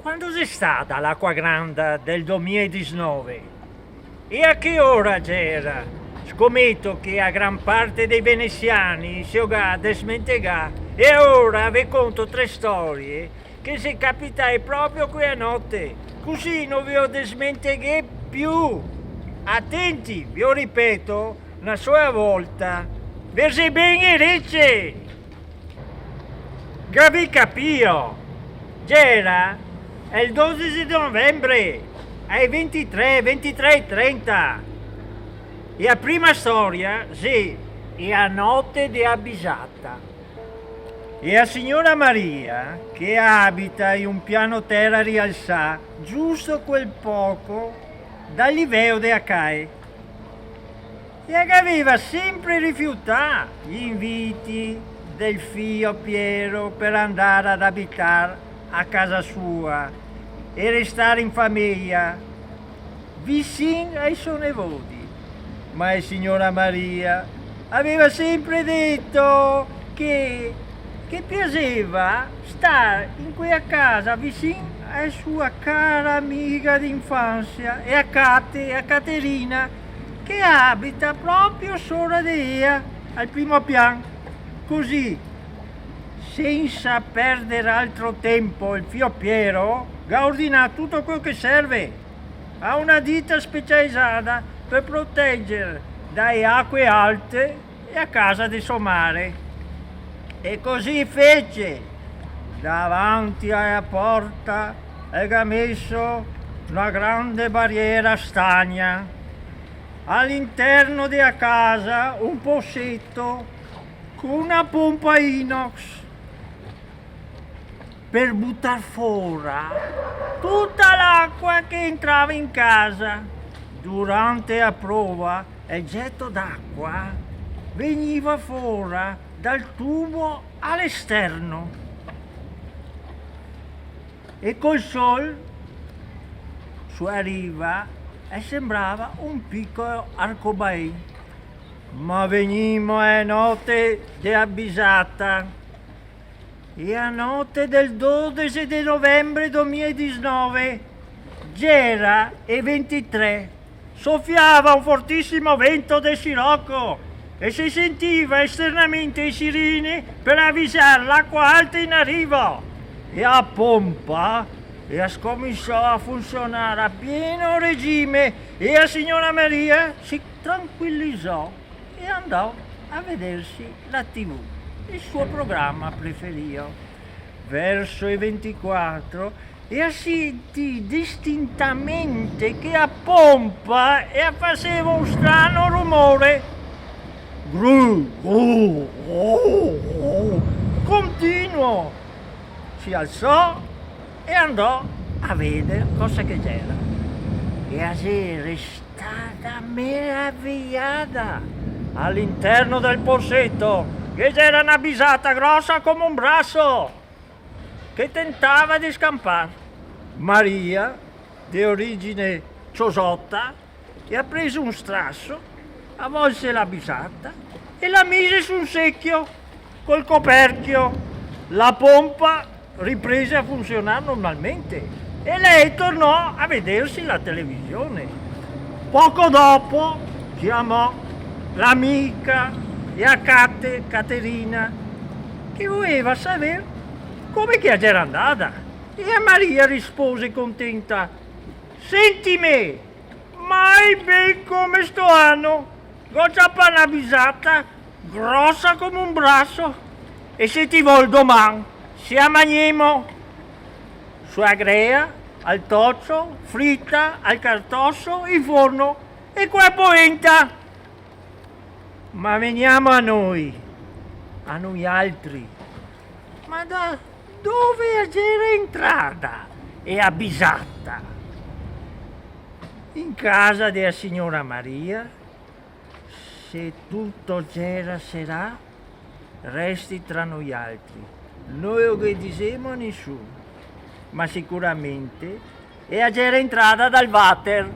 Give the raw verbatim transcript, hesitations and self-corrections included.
Quando xe stada l'acqua granda del domila e disnove? E a che ora gera? Scometo che a gran parte dei venesiani se o ga desmentegà. E ora ve conto tre storie che xe capitae proprio quea note, cusì no ve o desmenteghè più. Atenti, ve o ripeto na sola volta. Verzè ben e rece! Gavì capìo? Gera el dodese de novembre, ae ventitré, ventitré e trenta. E a prima storia, sì, xe a note de a bisata. E a signora Maria, che abita in un piano tera rialsà, giusto quel poco dal liveo de a cae, e a gaveva senpre rifiutà i inviti del fio Piero per andar ad abitar a casa sua e restar in fameja, visin ai so nevodi. Ma a signora Maria aveva senpre deto che, che piaseva star in quea casa visin a sua cara amiga d'infansia, e a Cate, a Caterina, che abita proprio sora de ea, al primo pian. Cusì, sensa perder altro tempo, el fio Piero ga ordinà tuto queo che serve a una dita specializada per proteger dae acque alte e a casa de so mare. E cusì fece. Davanti a la porta el ga meso na grande bariera stagna. A l'interno de a casa un poseto co na pompa inox per butar fora tuta l'acqua che entrava in casa. Durante a prova, el geto d'acqua vegniva fora dal tubo a l'esterno e col sol su a riva el sembrava un picolo arcobaleno. Ma vegnimo a note de a bisata. E a note del dodese de novembre domila e disnove, gera e ventitré, sofiava un fortisimo vento de siroco e se sentiva esternamente e sirene per avisar l'acqua alta in arivo. E a pompa e a scominsò a funsionar a pieno regime e a signora Maria se tranquilizò e andò a vedersi la T V, el suo programa preferio. Verso e ventiquatro, e a sentì distintamente che a pompa e a faseva un strano rumore. Gru, gru, gru, gru, continuo. Se alzò e andò a veder cosa che gera. E a xe restada meraviada. A l'interno del poseto ghe gera na bisata grosa come un braso che tentava de scanpar. Maria, de origine ciosota, e a preso un straso, a volse la bisata e la mise su un secio col copercio. La pompa riprese a funsionar normalmente e lei tornò a vedersi la televisione. Poco dopo ciamò l'amica e a Cate, Caterina, che voleva saver come che a gera andada. E a Maria rispose contenta: "Sentime, mai ben come sto ano, go ciapà na bisata grosa come un braso, e se ti vol doman se a magnemo su a grea, al tocio, frita, al cartoso, in forno e co a poenta." Ma vegnimo a noi, a noialtri. Ma da dove a gera entrada e a bisata? In casa de a signora Maria, se tuto gera serà, resti tra noialtri. No ghe disemo a nisun, ma sicuramente e a gera entrada dal vater.